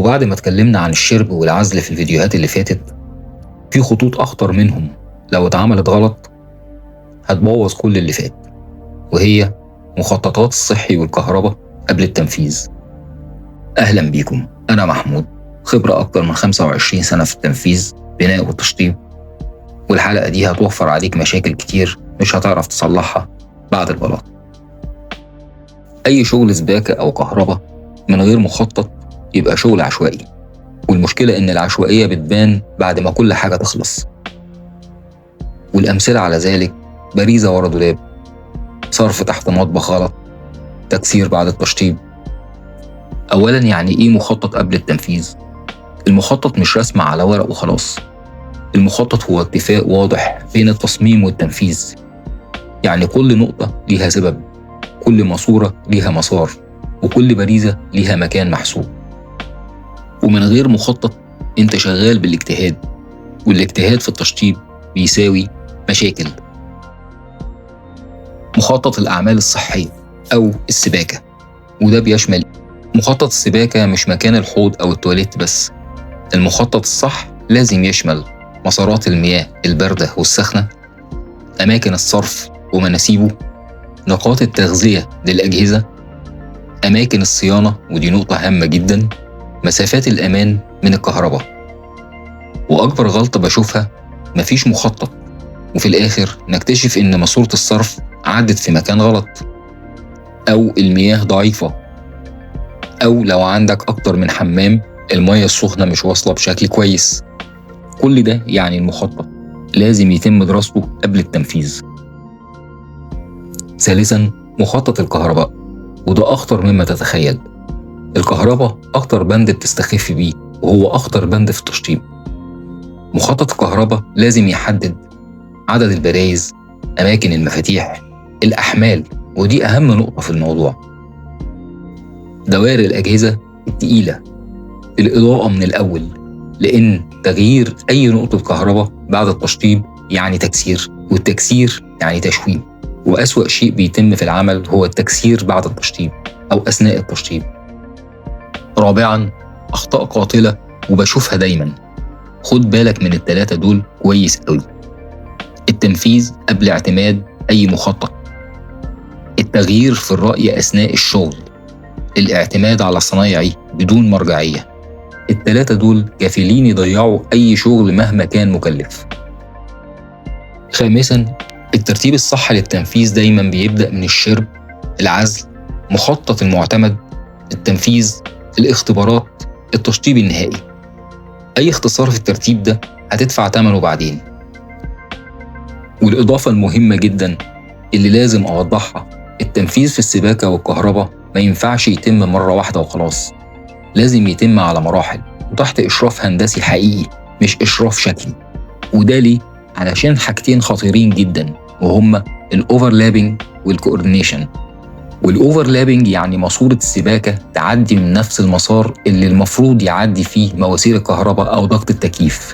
وبعد ما اتكلمنا عن الشرب والعزل في الفيديوهات اللي فاتت، في خطوط أخطر منهم لو اتعملت غلط هتبوظ كل اللي فات، وهي مخططات الصحي والكهرباء قبل التنفيذ. أهلا بيكم، أنا محمود، خبرة أكتر من 25 سنة في التنفيذ، بناء والتشطيب، والحلقة دي هتوفر عليك مشاكل كتير مش هتعرف تصلحها بعد البلاط. أي شغل سباكة أو كهرباء من غير مخطط يبقى شغل عشوائي، والمشكلة إن العشوائية بتبان بعد ما كل حاجة تخلص. والأمثلة على ذلك بريزة ورا دولاب، صرف تحت مطبخ غلط، تكسير بعد التشطيب. أولا، يعني إيه مخطط قبل التنفيذ؟ المخطط مش رسمة على ورق وخلاص. المخطط هو اتفاق واضح بين التصميم والتنفيذ، يعني كل نقطة ليها سبب، كل ماسورة ليها مسار، وكل بريزة ليها مكان محسوب. ومن غير مخطط انت شغال بالاجتهاد، والاجتهاد في التشطيب بيساوي مشاكل. مخطط الأعمال الصحية أو السباكة، وده بيشمل مخطط السباكة مش مكان الحوض أو التواليت بس. المخطط الصح لازم يشمل مسارات المياه الباردة والسخنة، أماكن الصرف ومناسيبه، نقاط التغذية للأجهزة، أماكن الصيانة، ودي نقطة هامة جدا، مسافات الأمان من الكهرباء. وأكبر غلطة بشوفها، مفيش مخطط، وفي الآخر نكتشف إن ماسورة الصرف عدت في مكان غلط، أو المياه ضعيفة، أو لو عندك أكتر من حمام المياه السخنة مش واصلة بشكل كويس. كل ده يعني المخطط لازم يتم دراسته قبل التنفيذ. ثالثا، مخطط الكهرباء، وده أخطر مما تتخيل. الكهرباء أخطر بند بتستخف بيه، وهو أخطر بند في التشطيب. مخطط الكهرباء لازم يحدد عدد البرايز، أماكن المفاتيح، الأحمال، ودي أهم نقطة في الموضوع، دوائر الأجهزة التقيلة، الإضاءة من الأول، لأن تغيير أي نقطة كهرباء بعد التشطيب يعني تكسير، والتكسير يعني تشويه. وأسوأ شيء بيتم في العمل هو التكسير بعد التشطيب أو أثناء التشطيب. رابعا، أخطاء قاتلة وبشوفها دايما، خد بالك من التلاتة دول كويس قوي. التنفيذ قبل اعتماد أي مخطط، التغيير في الرأي أثناء الشغل، الاعتماد على صنايعي بدون مرجعية. التلاتة دول كافلين يضيعوا أي شغل مهما كان مكلف. خامسا، الترتيب الصح للتنفيذ دايما بيبدأ من الشرب، العزل، مخطط المعتمد، التنفيذ، الاختبارات، التشطيب النهائي. أي اختصار في الترتيب ده هتدفع ثمنه بعدين. والإضافة المهمة جدا اللي لازم أوضحها، التنفيذ في السباكة والكهرباء ما ينفعش يتم مرة واحدة وخلاص، لازم يتم على مراحل وتحت إشراف هندسي حقيقي مش إشراف شكلي. وده ليه؟ علشان حاجتين خطيرين جدا، وهما ال overlapping وال coordination. وال overlapping يعني ماسورة السباكة تعدي من نفس المسار اللي المفروض يعدي فيه مواسير الكهرباء أو ضغط التكييف،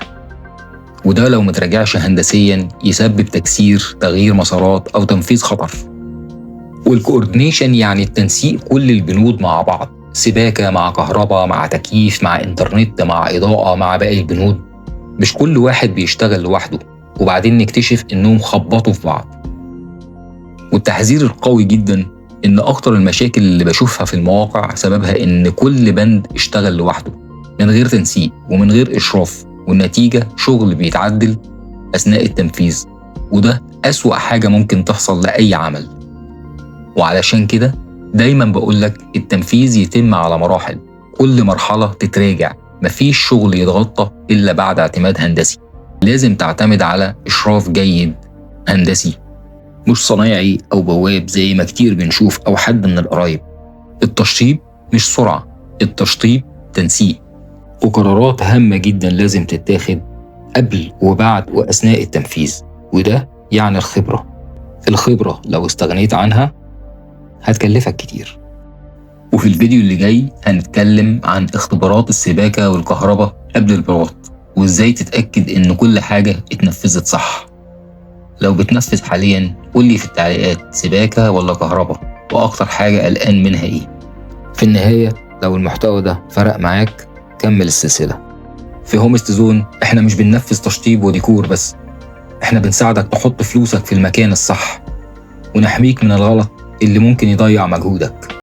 وده لو متراجعش هندسيا يسبب تكسير، تغيير مسارات أو تنفيذ خطر. وال coordination يعني التنسيق كل البنود مع بعض، سباكة مع كهرباء مع تكييف مع إنترنت مع إضاءة مع باقي البنود، مش كل واحد بيشتغل لوحده وبعدين نكتشف إنهم خبطوا في بعض. والتحذير القوي جدا إن أكتر المشاكل اللي بشوفها في المواقع سببها إن كل بند اشتغل لوحده من غير تنسيق ومن غير إشراف، والنتيجة شغل بيتعدل أثناء التنفيذ، وده أسوأ حاجة ممكن تحصل لأي عمل. وعلشان كده دايما بقولك التنفيذ يتم على مراحل، كل مرحلة تتراجع، مفيش شغل يتغطى إلا بعد اعتماد هندسي. لازم تعتمد على إشراف جيد هندسي، مش صنايعي أو بواب زي ما كتير بنشوف أو حد من القرايب. التشطيب مش سرعة، التشطيب تنسيق وقرارات هامة جدا لازم تتاخد قبل وبعد وأثناء التنفيذ، وده يعني الخبرة. الخبرة لو استغنيت عنها هتكلفك كتير. وفي الفيديو اللي جاي هنتكلم عن اختبارات السباكة والكهرباء قبل البلاط، وازاي تتأكد ان كل حاجة اتنفذت صح. لو بتنفذ حاليا قولي في التعليقات سباكة ولا كهرباء، وأكتر حاجة قلقان منها ايه. في النهاية لو المحتوى ده فرق معاك كمل السلسلة. في هومست زون احنا مش بننفذ تشطيب وديكور بس، احنا بنساعدك تحط فلوسك في المكان الصح ونحميك من الغلط اللي ممكن يضيع مجهودك.